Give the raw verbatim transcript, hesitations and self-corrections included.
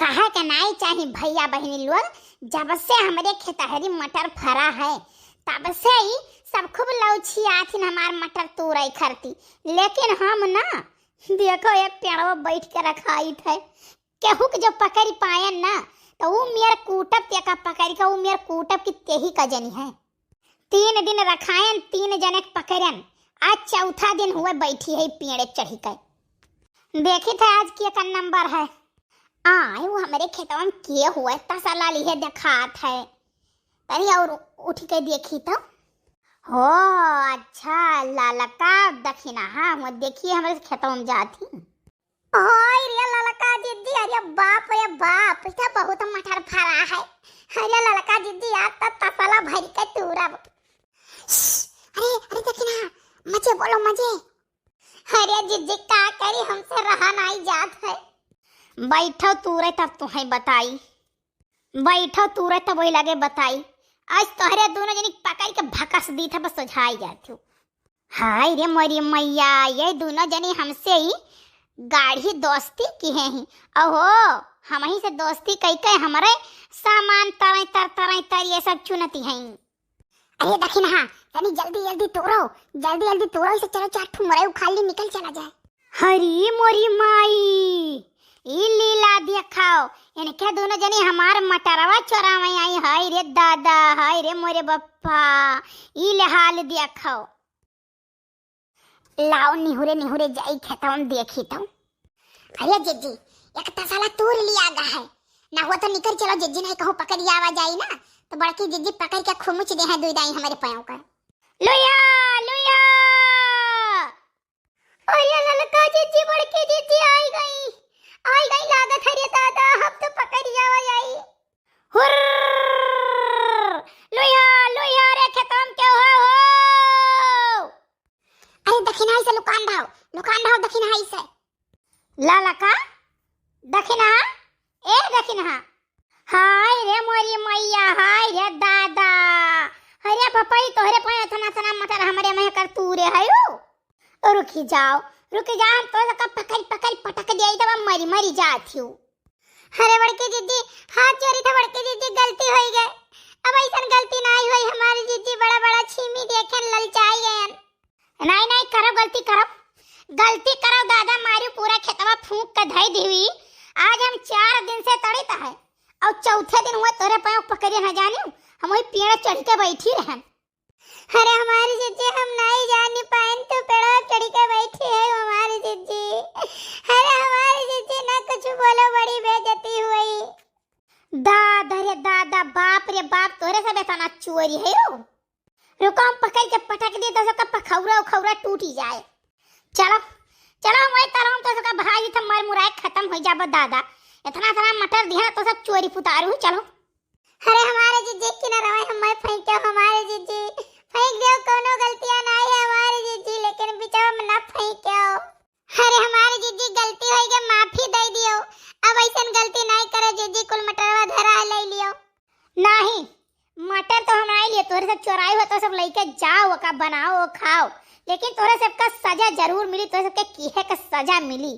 कहे के नाई चाही भैया बहिनी लोग, जब से हमरे खेतहरी मटर फरा है, तब से ही सब खूब लौछियाथिन हमार मटर तूरै खरती। लेकिन हम ना, देखो, एक पेड़वा बैठ के रखाइत है, केहू के जो पकड़ि पायन ना, तो ऊ मेर कूटब, तेका पकड़ि के ऊ मेर कूटब कि तेही का जनी है। तीन दिन रखायन, तीन जने के पकड़न, आज चौथा दिन हुए बैठी है पेड़े चढ़ी के। देखी थे आज के का नंबर है। आए, वो हमरे खेतवा में के हुए तसला लिहे देखात है। तनी और उठ के देखी तो। हो, अच्छा, ललका दखिनहा, वो देखिए हमरे खेतवा में जाती। ओए रे ललका जिज्जी, अरे बाप रे बाप, ई तो बहुत मटर फरा है। अरे ललका जिज्जी, आज तो तसला भरि के तूरब। श्श, अरे, अरे दखिनहा, मजे बोलो, मजे। अरे जिज्जी, का करी, हमसे रहा नाई जात है। बैठो तूरै तब तुहैं बताई। बैठो तूरै तब वही लगे बताई। आज तोहरे दुनो जनी पकड़ि के भकस दीत है, बस सोझाई जात हो। हाय रे मोरी मैया, ये दुनो जनी हमसे ही गाढ़ी दोस्ती किहे ही। अहो, हमही से दोस्ती कइ के हमरे सामान तरई तर, तरई तर ये सब चुनती हैं। अरे दखिनहा, तनी जल्दी जल्दी तूरो, जल्दी जल्दी तूरो, इसे चलो चार ठो मुरई उखाड़ ली, निकल चला जाए। हरी मोरी माई, ई लीला देखाओ, इनके दुनो जनी हमार मटरवा चोरावे आई। हाय रे दादा, हाय रे मोरे बप्पा, ई ले हाल देखाओ। लाओ निहुरे निहुरे जाई खेतवा में देखी तो। अरे जिज्जी, एक तसला तूर लिया गा है, ना हुआ तो निकल चलो जिज्जी, नहीं कहूँ पकड़ि आवा जाई ना, तो बड़की जिज्जी पकड़ि के खुमुच दे हैं दुई दाई हमरे पाँव का। लुया, लुया। अरे ललका जिज्जी, बड़की जिज्जी आई गई, आई गई लागत है रे दादा, हम तो पकड़ि आवा जाई। हुर्र! लुया, लुया रे खेतवा में के हो, हो? अरे दखिनहा से लुकान धाओ, लुकान धाओ दखिनहा से। ललका, दखिनहा, ए दखिनहा। हाय रे मोरी मैया, हाय रे दादा। अरे पपई, तोहरे पाँय इतना, इतना मटर हमरे में कर तूरे है उ। रुकि जाओ, रुकि जाओ, हम तो सबका पकड़ि, पकड़ि पटक दिया, तब मरी, मरी जात हो। अरे बड़की जिज्जी, हाथ जोड़ी था बड़की जिज्जी, गलती होई गए। अब ऐसन गलती नाई होई हमारी जिज्जी, बड़ा बड़ा छीमी देखेन ललचाई गयन। नाई, नाई, करो गलती करो, गलती करो दादा, मारी पूरा खेतवा फूंक के धई दी हुई। आज हम चार दिन से तड़ित है और चौथे दिन हुआ तोरे पाँव पकड़े न जानी, हम वही पेड़ चढ़ के बैठी रहन। अरे हमारी जिज्जी, हम नाई जानी पाइन, तू पेड़वा चढ़ के बैठी है हमारी जिज्जी। अरे हमारी जिज्जी, ना कुछ बोलो, बड़ी बेइज्जती हुई। दादा रे दादा, बाप रे बाप, तोरे सब इतना चोरी है हो। रुको, हम पकड़ि के पटक दे तो सबका पखौरा उखौरा टूटी जाए। चलो, चलो, हम वही तरह हम तो सबका भाई था मर मुराए खतम होइ जाबो दादा। इतना सारा मटर दिया तो सब चोरी पुतारू, चलो। अरे हमारे जिज्जी की ना रवाई, हमारे फेंक्यो, हमारे जिज्जी फेंक दियो, कोनो गलतियाँ नाई है हमारे जिज्जी, लेकिन बिचवा में ना फेंक्यो। अरे हमारे जिज्जी गलती होई गए, माफी दे दियो, अब ऐसन गलती नाई करे जिज्जी, कुल मटरवा धरा है, ले लियो। नाहीं, मटर तो हम नाई लिए, तोरे सब चोराई हो तो सब लेके जाओ, ओका बनाओ, खाओ, लेकिन तोरे सबका सजा जरूर मिली, तोरे सबके किहे का सजा मिली।